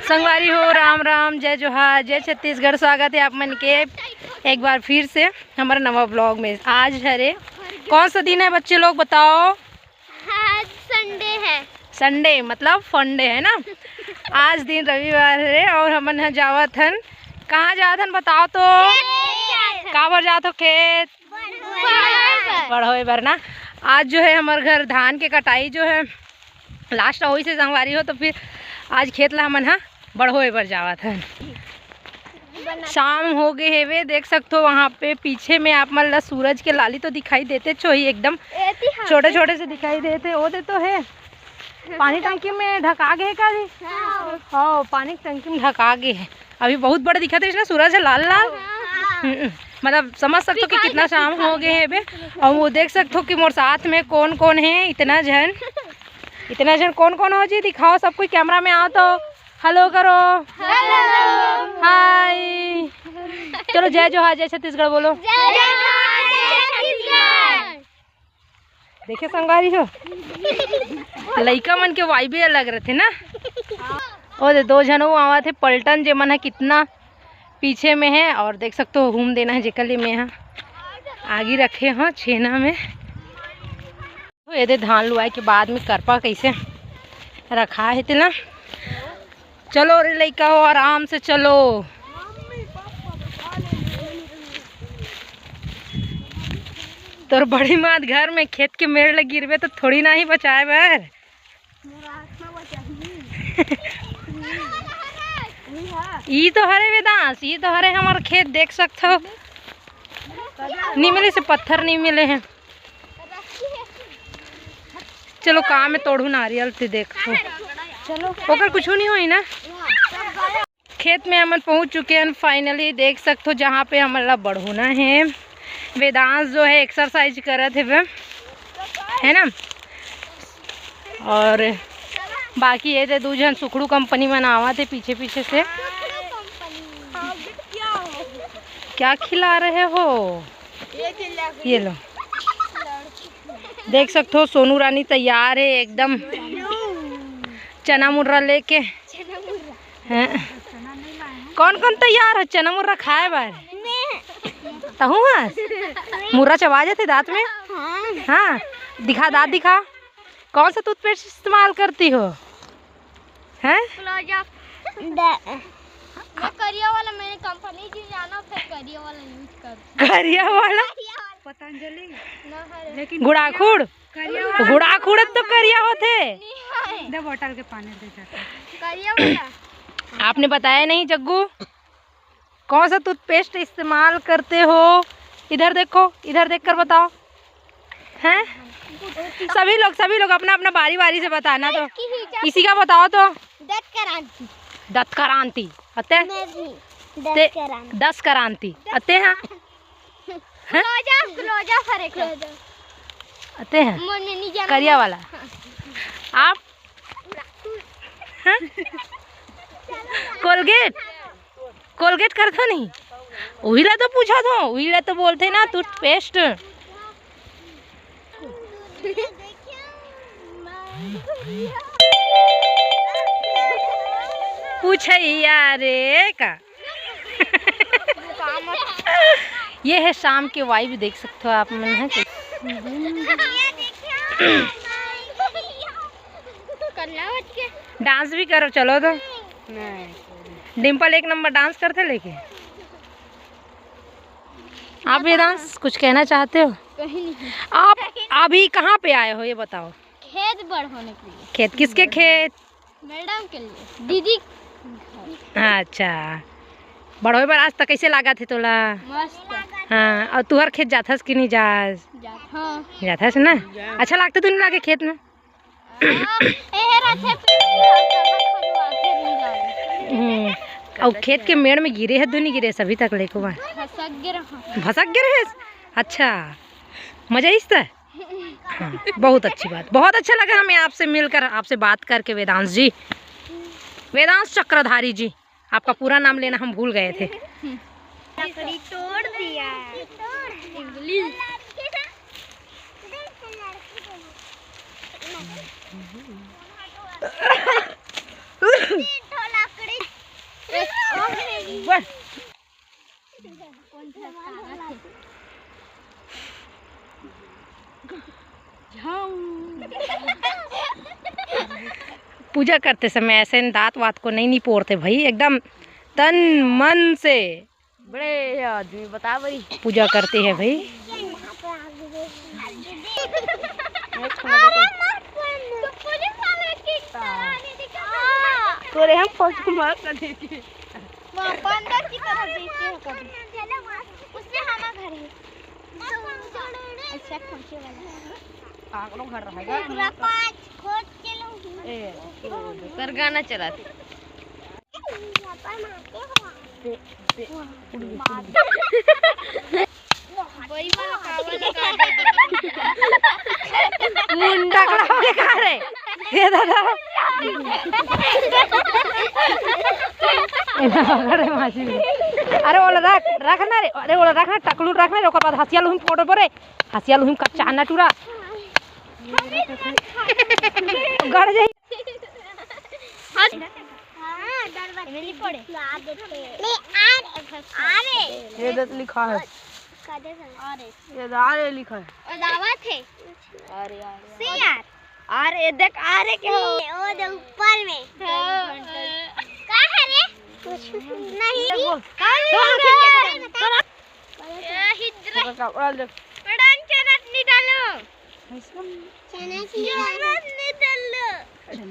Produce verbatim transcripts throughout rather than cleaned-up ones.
संगवारी हो, राम राम, जय जोहार, जय छत्तीसगढ़। स्वागत है आप मन के एक बार फिर से हमारे नवा ब्लॉग में। आज हरे कौन सा दिन है बच्चे लोग, बताओ? आज संडे है। संडे मतलब फन डे है ना। आज दिन रविवार है और हमन ह जावत हन। कहाँ जावत हन बताओ तो? काबर जात हो खेत? बढ़ोए बर ना। आज जो है हमर घर धान के कटाई जो है लास्ट होइस हे संगवारी हो, तो फिर आज खेत ला हमन ह बढ़ोए बर जावत हन। शाम हो गे हेवे, देख सकथो वहाँ पे पीछे में आप मन ला सूरज के लाली तो दिखाई देते होही, एकदम छोटे छोटे से दिखाई देते। ओ दे तो है, पानी टंकी में ढका गे हे का जी? हाँ, पानी टंकी में ढका गे हे। अभी बहुत बड़ा दिखत हे ना सूरज ह, लाल लाल। हम्म, मतलब समझ सकथो कि कितना शाम हो गे हेबे। और वो देख सकथो कि मोर साथ में कौन कौन है, इतना झन, इतना झन कौन कौन हो जी? दिखाओ सब कोई, कैमरा में आओ तो हेलो करो। हाय। चलो जय जोहार, जय छत्तीसगढ़ बोलो। देखे संगवारी हो, लइका मन के वाइबे अलग रथे ना। ओ दे दो झन वो आवत हे पलटन, जे मन ह कितना पीछे में है। और देख सकथो हुम देना है जेकर लिए मैं ह आगी रखे हो छेना में। ये दे धान लुआए के बाद में करपा कैसे रखा है तेला। चलो रे लइका हो, आराम से चलो। तोर बड़ी मात घर में खेत के मेड़ ल गिरबे तो थोड़ी ना ही बचाए बर। ई तो हरे वेदांश, ई तो हरे हमर खेत, देख सकथो। नी मिले से पत्थर नी मिले हैं। चलो काम में तोड़ू नारियल ते देखो। चलो ओकर कुछ नहीं होई ना। खेत में हमन पहुंच चुके हैं फाइनली। देख सकथो जहाँ पे हमन ला बढ़ोना है। वेदांश जो है एक्सरसाइज करत हेबे, है ना। और बाकी ये दे दू झन सुखड़ू कंपनी मन आवत हे पीछे पीछे से। क्या खिला रहे हो? ये लो, देख सकथो सोनू रानी तैयार है एकदम चना मुर्रा लेके। हैं? कौन कौन तैयार हो चना मुर्रा खाए बर? तहूँ हस? मुर्रा चबा जाथे दांत में। हाँ, दिखा, दांत दिखा। कौन सा टूथपेस्ट इस्तेमाल करती हो? हैं? क्लोजअप। ये करिया वाला मैंने कंपनी की जाना, फिर करिया वाला यूज कर। करिया वाला? पतंजलि। गुड़ाखुड़। गुड़ाखुड़ तो करिया होथे। दे बोतल के पानी दे जाता। करिया वाला। आपने बताया नहीं जग्गू, कौन सा टूथपेस्ट इस्तेमाल करते हो? इधर देखो, इधर देखकर बताओ। हैं? सभी लोग, सभी लोग अपना अपना बारी बारी से बताना। तो इसी का बताओ तो। दत्त क्रांति। दत्त क्रांति। अते? दत्त क्रांति। दस क्रांति। अते हैं? क्लोजअप, क्लोजअप हरे। अते हैं? करिया वाला। आप? हाँ? कोलगेट। कोलगेट करथो नहीं? उही ला तो पूछत हो, उही ला तो बोलथे ना टूथपेस्ट। पूछैया रे का। ये है शाम के वाइब, देख सकते हो आप मन है। डांस भी करो, चलो तो। डिम्पल एक नंबर डांस करते लेके। आप वेदांश कुछ कहना चाहते हो? कहीं नहीं। आप अभी कहाँ पे आए हो ये बताओ? खेत बढ़ोने के लिए। खेत किसके खेत? मैडम के लिए, दीदी। अच्छा, बढ़ोए बर आज तक कैसे लागत हे तोला? मस्त। हाँ, और तुहर खेत जाथस कि नहीं जास? जा, हाँ। जाथस ना? अच्छा लागथे तो नहीं लागे खेत में? हाँ, ए रहते पेड़ हल्का हल्का खजुआते नहीं जाए। हम्म, और खेत के मेड़ में गिरे है, दो नहीं गिरे अभी तक लेको बा? खसक गिरा। भसक गिरे है? अच्छा, मजा आइस त? हाँ, बहुत अच्छी बात, बहुत अच्छा लगा हमें आपसे मिलकर, आपसे बात करके। वेदांश जी, वेदांश चक्रधारी जी, आपका पूरा नाम लेना हम भूल गए थे। लकड़ी तोड़ दिया। इमली। तीन ठो लकड़ी बढ़। पूजा करते समय ऐसे दांत वात को नहीं निपोरते भाई, एकदम तन मन से बड़े आदमी बता भाई। पूजा करते हैं भाई। तोरे हम फौज को मार कर देंगे। वो बंदर की तरह देखते हो कभी। उससे हमारा घर है। अच्छा, खमसे वाला। आकड़ो घर रहेगा। पूरा पाँच खोद के लोग। ए, कर गाना चलाते। मुंडा खड़ा हो गया रे। हे दादा। एला पकड़ रे मासी। अरे ओला रख, रख ना रे। अरे ओला रख ना, टकलू रख ना रे, ओकर बाद हसिया लुहिम फोड़बो रे। हसिया लुहिम कच्चा ना टूरा। गड़ जाई। हाँ, डर मत। एमे नहीं पड़े। ले, आ रे, आ रे। ये देख लिखा है। का देख है? आ रे। ये आ रे लिखा है। और दावा थे। अरे यार। सी यार। अरे देख, आ रे क्या हो? ये, वो देख ऊपर में। हाँ। का है रे? कुछ नहीं। देखो। का है रे? बता। ये हिजरा। थोड़ा सा और देख। पड़ान चना नहीं डालो। चना की चना नहीं डालो।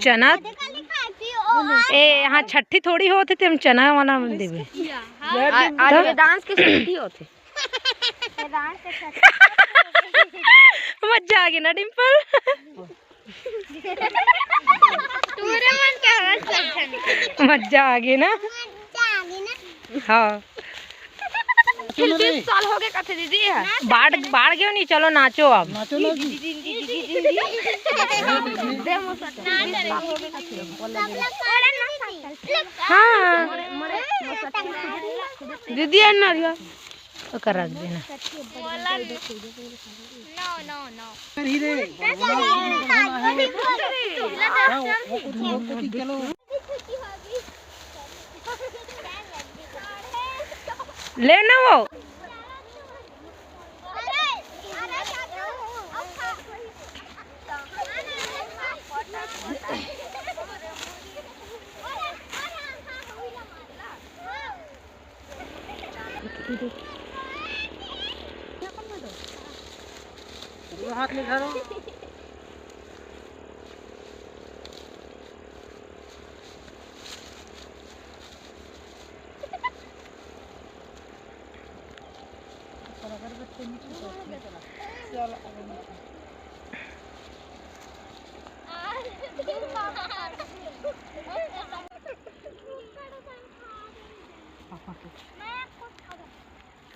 चना? देखा लिखा है, पी ओ आर। ए, हाँ, छठी थोड़ी होत हे, तेम चना वना देबे। हाँ। आ-, आज तो ये डांस के छठी होत हे। ये डांस के छठी। मजा आ गया ना, डिम्पल? तुम्हारे मन क्या हो रहा है, सब जन? मजा आ गया ना? मजा आ गया ना? हाँ। फिर बीस साल हो गए, कथे दीदी है। बाढ़, बाढ़ गयो नहीं, चलो नाचो अब। नाचो ना जी। हाँ। दीदी है ना, ओकर रख देना। No, no, no। ले ना वो। हाथ में धरो।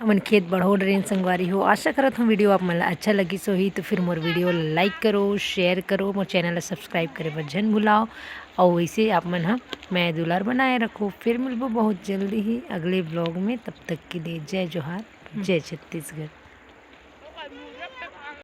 हमन खेत बढ़ो डरेन संगवारी हो। आशा करत हूँ वीडियो आप मन ला अच्छा लगिस होही, तो फिर मोर वीडियो ला like करो, share करो, मोर चैनल ला subscribe करे बर झन भुलाओ। और वैसे आप मन ह मया दुलार बनाए रखो। फिर मिलबो बहुत जल्दी ही अगले vlog में। तब तक के लिए जय जोहार, जय छत्तीसगढ़।